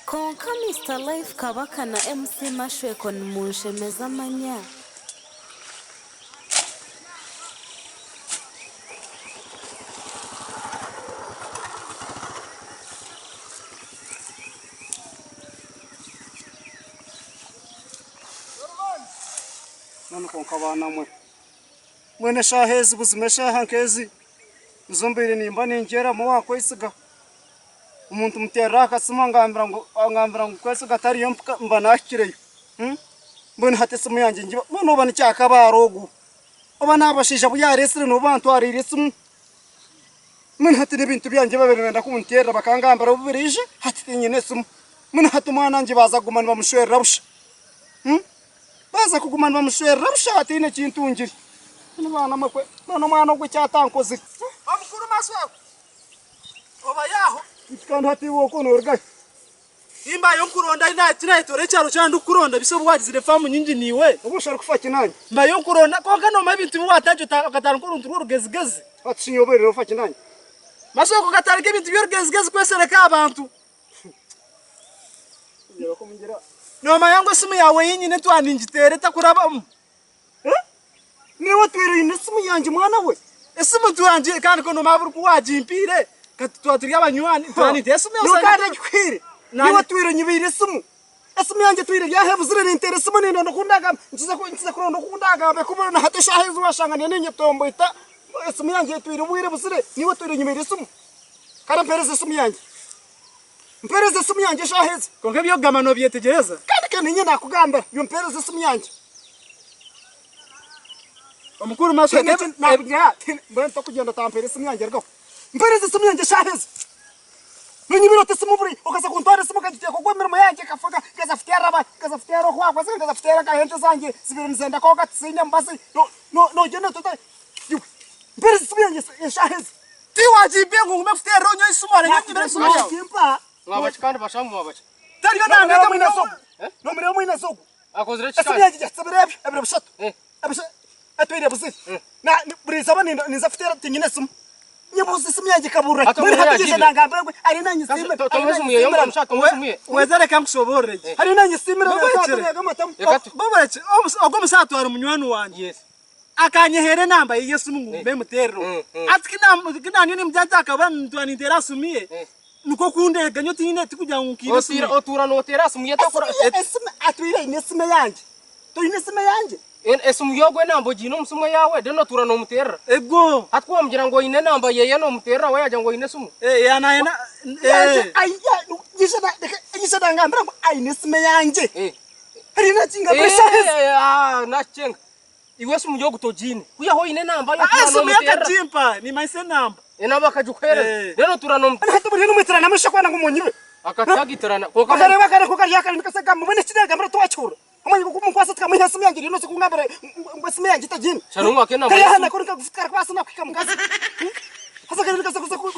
Kwonka Mister Life Kabaka na MC Mashweko nimunshemeza manya. Mbwenu kwonka baana mwe, mbwenu eshaaha ezi buzima eshaaha nk'ezi nizo mbaire nimba ningyeramu waakwesiga. Omuntu muteerera aha kasimu angambira ngu angambira ngu kwesiga tariyo mpika mba naahikireyo. Mbwenu hati esimu yangye ngiba mbwenu oba nikyakabaare ogu? Oba n'abashaija abu yaareetsire nibo bantwariire esimu? Mbwenu hati n'ebintu byangye babaire nibenda kunteerera bakangambira obu biraije hati tinyine esimu. Mbwenu hati omwana wangye baaza kuguma nibamushwerera busha. Baaza kuguma nibamushwerera busha hataine ki ntungire. Mbwenu baana mwe kwe mbwenu omwana ogwo eki atankozire. Omukuru Maswekwe obayo aho. Beitu kandi hati iwe okwo noorugahi? Nimbayo nkuronda ahi tinayetoora ekyaro kyona ndikukuronda bise obu wagizire faamu nyingi niiwe. Obu shi orikufa ki naanye? Mbayo nkuronda kwonka noomanya ebintu ebi waatandikire okatandika oruntu rw'orugezigezi. Hati shi nyowe obaire noofa ki naanye? Maswekwe okatandika ebintu by'orugezigezi kwesereka aha bantu. Noomanya ngu esimu yaawe ei nyine twaba ningiteera etakurabamu? Niiwe otwire oine esimu yangye mwana we? Esimu twangye kandi ku noomanya buri ku waagimpiire kati twaba turi abanywani twaba ninteera esimu yaawe. Kandi egikuhaire? Niiwe otwire onyibiire esimu. Esimu yangye etwire eri aha ebuzire ninteera esimu nindonda oku ndagamba nkize kuronda oku ndagambe ku na hati eshaaha ezi washanga ndiyo ninyetomboita esimu yangye etwire obwire ebuzire niiwe otwire onyibiire esimu. Kare mpeereza esimu yangye. Mpeereza esimu yangye eshaaha ezi. Kwonka eby'okugamba noobyetegyereza? Kandi ka niinye naakugambira, iwe mpeereza esimu yangye. Omukuru Maswe, Tihaine eki naakugira, tihaine, mbwenu tokugyenda otampeire esimu yangye rugaho. Mpeereza esimu yangye eshaaha ezi. Nonyibira ota esimu buri, okaza kuntwara esimu okagiteeka ogu emirimo yangye ekafa, nkaza kuteerera aba, nkaza kuteera ohu wakoze, nkaza kuteera nka ente zangye zibaire nizenda kwonka tiziine mubazi, no, no, noogyenda ota ota, iwe, mpeereza esimu yangye eshaaha ezi. Tiwagimpire ngu ngume kuteerera onywe eisimu hare nyowe nyibire esimu yaawe. Nagimpa. Mwabaki kandi bashamu mwabaki. Tariyo nangamba Nomureba mwine ogu. Nomureba mwine ogu. Akozire ki Esimu kandi? yangye gihitsire ebiro ebyo, ebiro bishatu. Etwire ebuzire. Na buri izooba ninda ninza kuteera tinyine esimu. Nyebuuza esimu yangye ekaburira. Hati Mbwenu omureba hati yaija yagiibire. nangambira ngu ariyo nanyesiimira. Kasi Ariyo tomuha esimu yeye nanyesiimira. omushaija tomuha esimu ye. Weza reka nkushoboorore gye. Ariyo nanyesiimira Bobo naga amatamu. Reka tu. Bobo ogwo omusaija atwara munywani wangye. Yes. Akanyeheera enamba ye y'esimu ngu mbe muteereho. Hati ku naaniyo nimugira nti akaba nituba ninteera aha simu ye, nikwo kundeega nyowe tihaine tikugira ngu nkiibe esimu ye. Otuura nooteera aha simu ye takora. Esimu atwire aine esimu eyangye. Toine esimu eyangye? Esimu y'ogwo enamba ogiine omu simu eyaawe then otuura noomuteerera. Ego. Hati ku wamugira ngu oine enamba yeye noomuteerera we yaagira ngu oine esimu. Yaija nangambira ngu aine esimu eyangye. Hariyo nakingambira eshaaha ezi. Nakikyenga. Iwe esimu y'ogu togiine. Kwihaho oine enamba ye Ah, otuura esimu ye noomuteerera. akagimpa, nimanyisa enamba. Enamba akagikuheereza. Eh. Reero otuura noomu. Hati buriyo nimwitirana musha kwenda ngu munyibe. Akatagaitirana kwonka. Okareeba akare ku kari akare nikasega mbwenu eki nagambira tiwakihurira. Omanya ngu kumukwasa tukamuha esimu yangye oriyo nooza kungambira ngu esimu yangye tagiine. Shana omwaka enamba Kari aha y'esimu. nako nikakufa karikubaasa nakuhika mukazi. Haza kariyo nikaza kuza ku.